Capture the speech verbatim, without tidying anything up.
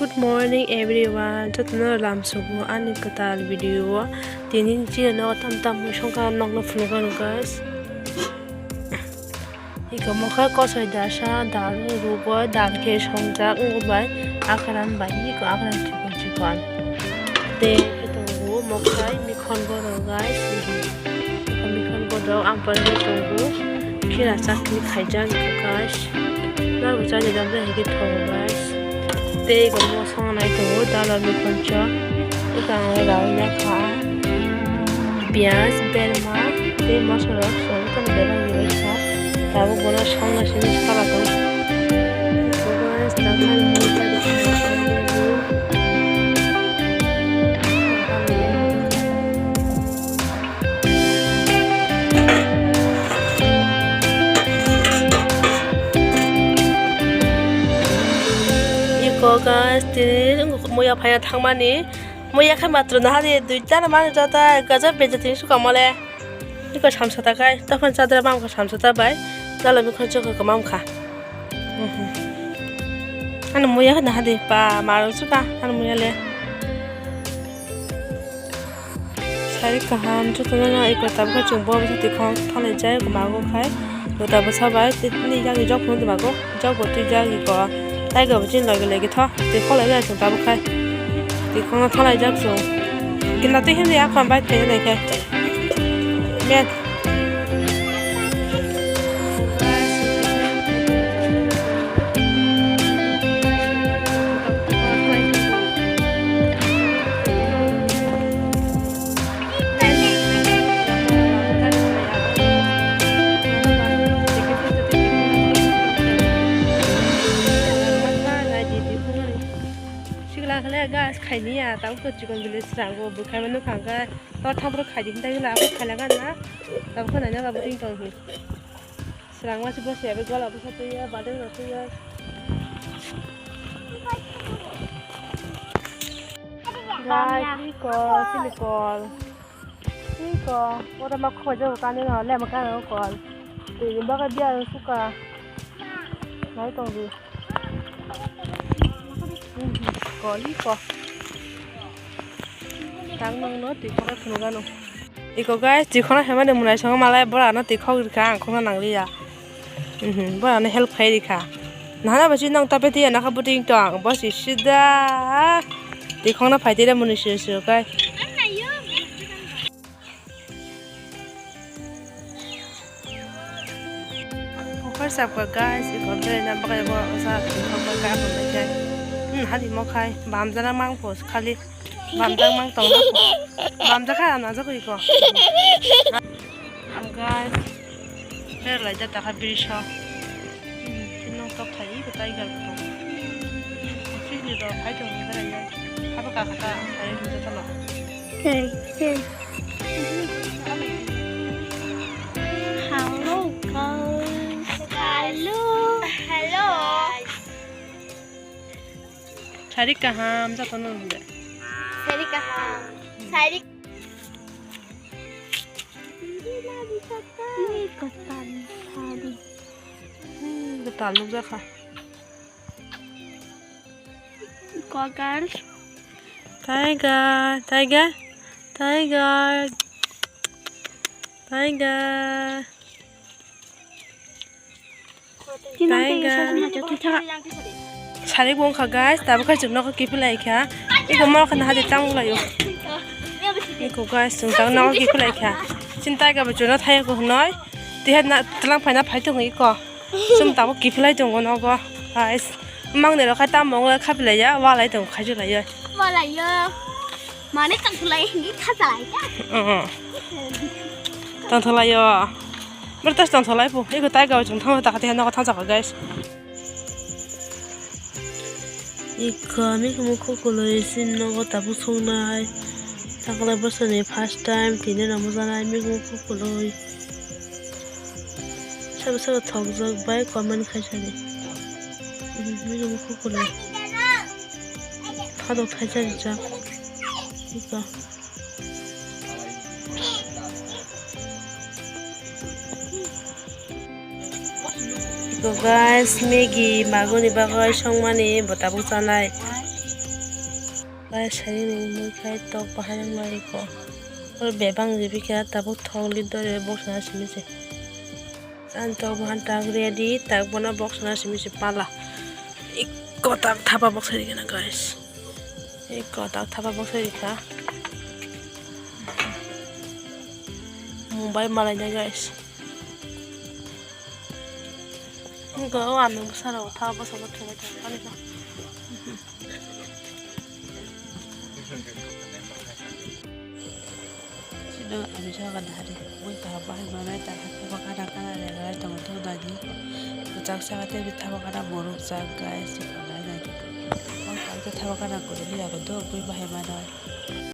Good morning everyone, jotono lamsogo ani kwtal video o. Tini chini nogo tam tam mui songkha nokno phunukha guys. Iko mokha kosoi dasa dal rugo, dal khe songjak wngbai akran bai iko akran chikon chikon. Tei tongo mokhai mikhon borok guys. Mikhon borok ang pore tongo. Khira chakni khaijak guys. Nabo chani dam dai higi tongo guys. Tei iko mosong nai tongo dal mikhon chok. Iko ang rao ya kha. Piyaj, berma, tei moso rok song tong belai belai kha. Tabuk bono songna sini sala tong. Guys, nang Iko guys, tini muya phaya thangmani. Muya khe matro nahari duita na mani jota gaja beja tini suka mole. Iko samsa ta kai, tokhan chadra bang ko samsa ta bai. Dalo mikhon chok ko mam kha. Mhm. Ano muya khe nahari pa, maro suka, ano muya le. Sari kaham, jotono no eko tabukhe chwng bo bwsa twi khong thanai jai, eko mago khai. Bo tabuk sabai, tini jagwi jok phunuk mago, jok bo twi jagwi ko. Taiga bo chini logi logi tho, twi khong logi chwng tabuk khai. Twi khong no thanai jak chwng. Kinda twi himni akhon bai thai nai khe. Men. Sikla khle gas khaini ya, tamo to chikon village rango, bwkhaima nukha khe, to thampro khaidi hintai hila, abo khaila gan na, tamo khe naina babu ting tong hi. Swrang ma se bosi ya, be gola bwsa twi ya, badeng rok twi ya. Guys, iko, chini kol. Iko, ora ma khoi jago kani no, lem kani no kol. Twi ni baga biya suka. Nai tong di. Mhm, kol iko. Tang nang no twi khoro phunugano. Iko guys, twi khoro hemani munai songo malai bora no twi khok rikha ang khokna nangliya. Mhm, bora no help khai rikha. Nahana basi nong tape tiya nakha buting tong, basi sida. Twi khokna phai tira muni sir sir kai. Pukhor sapka guys, iko bere na bagai bo sa thok ba ka ko bai jai. Hmm, hadi mo khai, bam jana mang pos khali. Bam jang mang tong na. Bam jakha na jago iko. Guys, bere lai jata kha biri so. Hmm, sino tok thai iko tiger ko. Sini do khai tong ni bere ya. Haba ka kha ta, khai ni jata lo. Hey, hey. Hello, guys. Hello. Hello. Sari kaham, jatono hwnde. Sari kaham. Sari. Ni kotan sari. Hmm, kotan nuk jakha. Kokar. Tiger, tiger, tiger, tiger. Tiger. Sari bo wngkha guys, tabuk khe chwng nogo kiphilai kha. Iko ma khe nahadi tang laio. Iko guys, chwng tang nogo kiphilai kha. Chini tiger bo chwngno thayako hwnwi. Tiha na tlang phaina phai tongo iko. Chwng tabuk kiphilai tongo nogo guys. Mangni rok khai tamo wngla khaphilaiya, walai tongo khaichulaiya. Walaiyo. Mane tongthulai hinwi khajalai ta. Oo. Tongthulaio. Bwrwi tas tongthulai pu. Iko tiger bo chwng thangma takha tiha nogo thangjakha guys. Iko mikhumu khukulwi chini nogo tabuk songnai. Takhwlai bwswkni first time tini rw mujanai mikhumu khukulwi. Sabo sabo thokjak bai comment khaisadi. Mikhumu khukulwi. Phadok thaisa rijak. Iko. Iko guys, Maggi magoni bagwi songmani bo tabuk chanai. Guys, hari ni mui khai tok bahan nang nai ko. Ol bebang ribi khe tabuk thok lid dori box na simi se. Ang tok bahan tak ready, tak bono box na simi se pala. Ikko tak thapa box hari kena guys. Ikko tak thapa box hari kha. Mumbai malai na guys. Go anu bwsarok tha bwsarok thwngwi thangkha nw. Sino ami saka dari mui kaham bahai manai ta hati baka na kana re rai tong tong dagi. Bwchak saka te bi thaba kana borok jak guys, si manai dagi. Mui kaham te thaba kana kuduli yago do bui bahai manai.